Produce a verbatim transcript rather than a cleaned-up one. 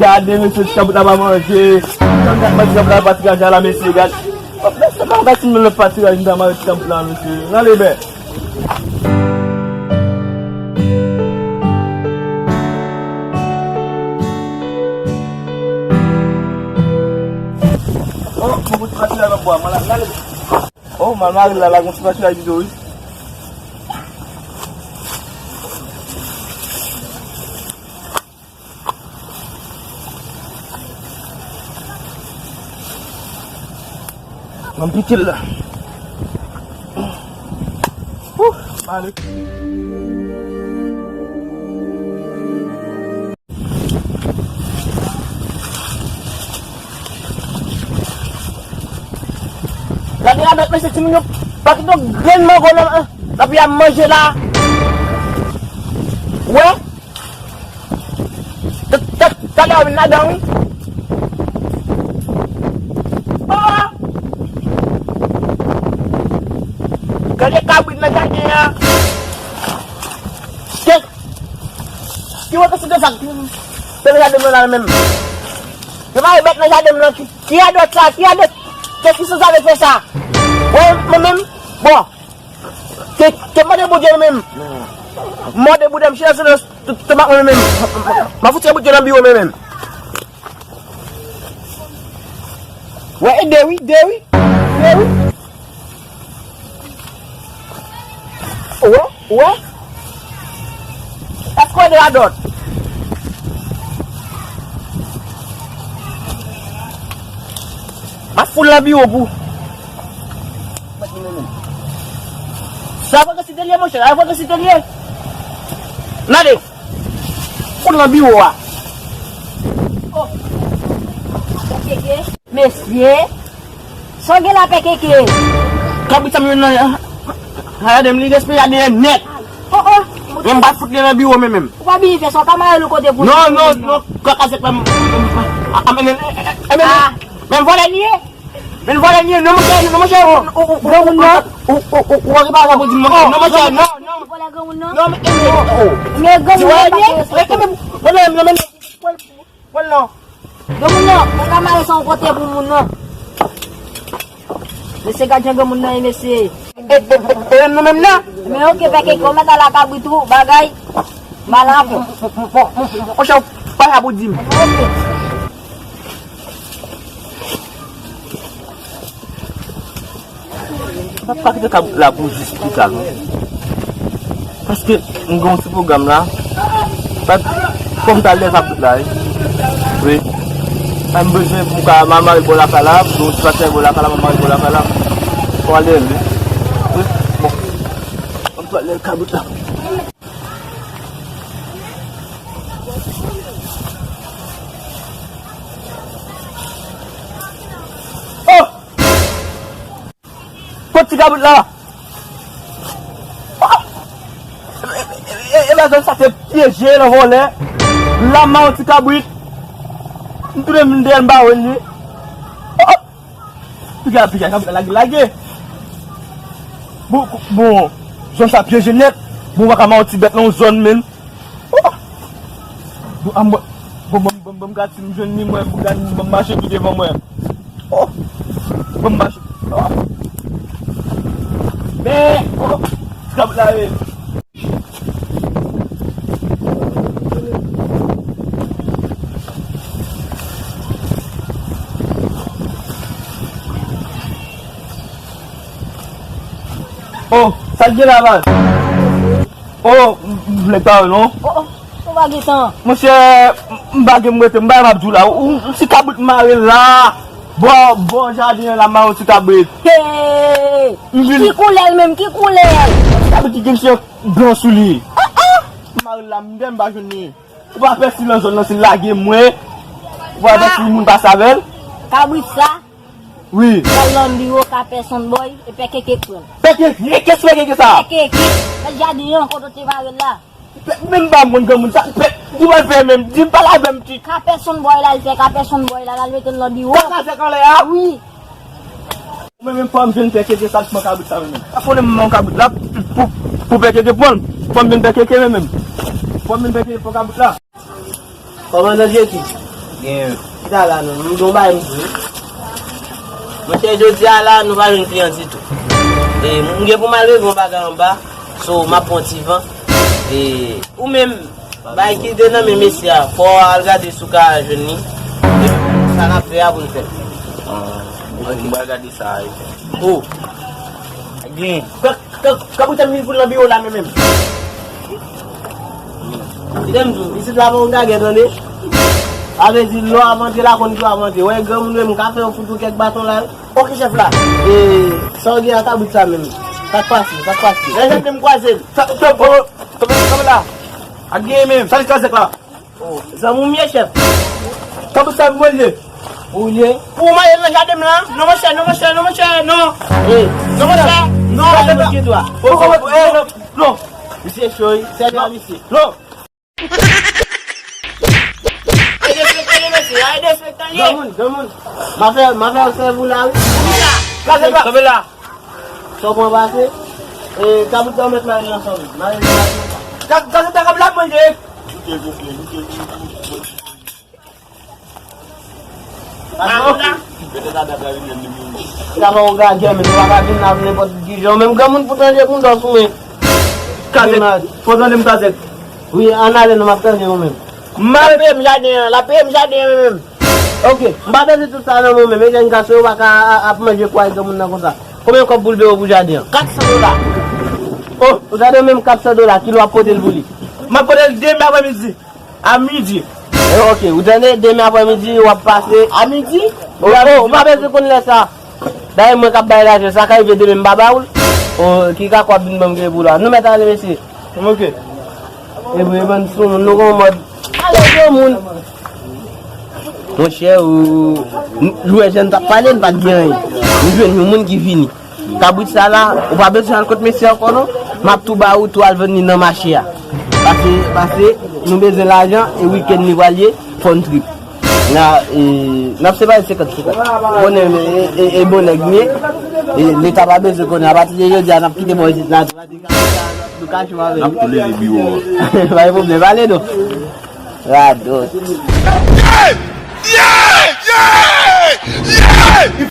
Gade, mesye, ti kabrit la pa manje. Gad, gad, gad, ti kabrit la pa ti raja la, mesye, gad. Mesye, pa gad si m nan lòt patiraj, m ta mare ti kabrit la, mesye. Gade, bè. Oh, bon, bon, ti patiraj la, bwa, mwen la, gade. Oh, m al mare l la, la, gon ti patiraj pito, wi. Ban m pike l la. Wouh, mare. Gade radòt, mesye, timoun yo pa kite yon grenn mango nan, nan peyi a manje la. Wè? Ta- ta- Talè w vin ladan, wi. Oh! Gade kabrit nan jaden an. Kèt! Ki wè ke se de sa ki nan jaden mwen la menm? Yo mare bèt nan jaden mwen ki, ki radòt sa? Ki radòt? Kèt ki sanzave fè sa? Wè, mwen menm? Bon. Ke, ke mande Bondye mwen menm. Mande Bondye, m chita sou tou, tou mak mwen menm. M a fouti bout yo nan biwo mwen menm. Wè, e de wi, de wi. De wi. Wè, wè. Èske w ede radòt? M ap foul nan biwo pou. Sa frekans li te lye, monchè, sa frekans li te lye. Gade, foul nan biwo a. Oh. Mesye, sa w gen la, Pè Keke? Kabrit sa m jwenn nan jaden m, li respire jaden an nèt. Oh, oh. Men m pa fout li nan biwo mwen menm. Ou pa byen fè sa, w ka mare l yon kote pou non, non, non, kaka sèk la. Men vòlè li ye. Men vòlè li ye, non, monchè, non, monchè. Granmoun nan. Ou, ou, ou, ou, ou pa sa pou di m, non, monchè, non, non. Vòlè granmoun nan. Non, men, oh, oh. Men granmoun nan pa fè sa. Vòlè, non, men, pran l non. Granmoun nan, mwen ka mare sa yon kote pou moun nan. Mesye, gad jan granmoun nan ye, mesye. E, e, e, e, nou menm nan? Men oke, Pè Keke, ou mèt al la kabrit ou, bagay, m al avè w. Monchè, ou pa sa pou di m. Oke. Pa, pa kite kabrit la pou jis pita, non. Paske m gen yon ti pwogram la. Fò m t al dèyè kabrit la, wi. Wi. Sa m bezwen pou m ka, m al mare l bò lakay la, pou yon ti pati bò lakay la, m al mare l bò lakay la. Fò m al dèyè l, wi. Wi, bon. Fò m t al dèyè kabrit la. Oh! Kot ti kabrit la? Oh! E, e, e, e, e, e, sa te pyeje nan vòlè. L ap mare yon ti kabrit. M tounen vin dèyè l, m pa wè l li. Oh! Piga, piga, kabrit la lage, lage. Bon, bon, zòn sa pyeje nèt. Bon, w pa ka mare yon ti bèt nan yon zòn menm. Oh! Bon, ah, bon, bon, bon, bon, bon, gad si m jwenn li, mwen, pou gad, bon, mache ki devan mwen. Oh! Bon, mache. Oh! Men, oh! Ti kabrit la ye. Oh, sa k gen la, baz? Oh, m, m vle pa w non. Oh, oh, ou pa gen tan. Monchè, m, m pa gen m rete, m pa m ap di w la. Ou, ou, ti kabrit mare la. Bò, bò jaden an la, mare yon ti kabrit. Hey! M vin. Ki koulè l menm? Ki koulè l? Kabrit ki gen chèn blan sou li. Ah, ah! M mare l la, m dèyè m pa jwenn li. Ou pa pè si nan zòn nan, si l lage mwen. Ou pa pè si moun pase avè l. Kabrit sa? Wi. Pral nan biwo ka pèsonn bòy, e Pè Keke k pran l. Pè Keke, kiyès Pè Keke sa? Pè Keke, nan jaden an, kote w te mare l la. Pè, menm pa moun granmoun sa, pè, ki pral fè menm, di m pale avè m ti. Ka pèsonn bòy la, l fè ka pèsonn bòy la, l al mete l nan biwo. Ka sa fè kanlè a? Wi. Mwen menm fò m jwenn Pè Keke sa k pran kabrit sa mwen menm. Pa konnen m pran kabrit la pou, pou, pou Pè Keke pran l. Fò m jwenn Pè Keke mwen menm. Fò m jwenn Pè Keke pran kabrit la. Kòmandan Jeki, Gen, ki ta la non, m gen yon bagay m di. Monchè, jodi a la, nou pa jwenn kliyan ditou. E, m gen pou m al regle yon bagay anba, so, m ap pran ti van. E, ou menm, bagay ki te nan men mesye a, fò w al gade si w ka jwenn li. Epi, sa n ap fè a pou n fè l. Ah, ok. M pral gade sa a, wi. Oh. Gen. K-, k-, kabrit sa m vin fout nan biwo la menm menm. Kite m di w, isit la pa yon gagè, tande. Sa vle di, lè w ap antre la, konn ki w ap antre. Wè, granmoun menm, m ka fè yon fout ou kèk baton la, wi. Ok, chèf la. E, sa w gen ak kabrit sa menm? Sa k pase, sa k pase? Lè jan m kwaze l. Sa, sa, oh, sa, sa, sa la. Ak gen menm, sa li kraze la. Oh, zanmi w m ye, chèf. Tanpri sa pou mwen ye. Ou ye? Pou w manje nan jaden m lan? Non, monchè, non, monchè, non, monchè, non. Hey, non, monchè, non, non, non, non. Oh, oh, oh, eh, non, non. Misye cho, wi. Sèvi a misye. Non. Ay, despektan li, mesye, ay, despektan li. Granmoun, granmoun. M a fè, m a fè sèvi w la, wi. Kanpe la. Kanpe la. Sa w pran pase? E, kabrit sa w mèt mare l ansanm. Mare l, mare l ansanm. Ka-, kanpe la, kanpe la, manje. Sa pa yon gagè, men nou pa ka vin la nenpòt ki jan. Menm granmoun pou tande pou dòs ou, men. Kazèk, fò tande m kazèk. Wi, ann ale non, m ap tande ou menm. M ap peye m jaden an, l ap peye m jaden an menm. Ok, m pa bezwen tout sa nan men w menm. E jan gason yo pa ka a-, ap manje kwa granmoun nan konsa. Konbyen kòb pou l peye w pou jaden an? Kat san dola. Oh, ou tande menm kat san dola, kilè w ap pote l pou li? M ap pote l demen aprèmidi, a midi. Eh, ok, ou tande, demen aprèmidi, w ap pase. A midi? Oh, oh, ou pa bezwen konn lè sa. Dayè, mwen k ap bay lajan, sa ka rive demen m pa ba w l. Oh, ki ka kwè ap vin ban m kle pou la. Nou mèt ale, mesye. Ok. E vre, bann soumoun, nou gon mòd. Ale, granmoun. Monchè, ou, lwè jan n t ap pale, n pa t gen anyen. Nou jwenn yon moun ki vini. Kabrit sa la, ou pa bezwen al kot mesye ankò non. M ap tou ba ou tou al vann li nan mache a. Pase, pase, nou bezwen lajan, e wikenn li pral ye, fò n trip. Na, e, n ap separe senkant senkant. Bonè, e, e, e bon nèg m ye. E, Leta pa bezwen konnen. Apati de jodi a, n ap kite bò isit la. Nou kache avè l. N ap tou leve biwo a. Pa gen pwoblèm, ale non. Radòt. Yeah! Yeah! Yeah! Yeah!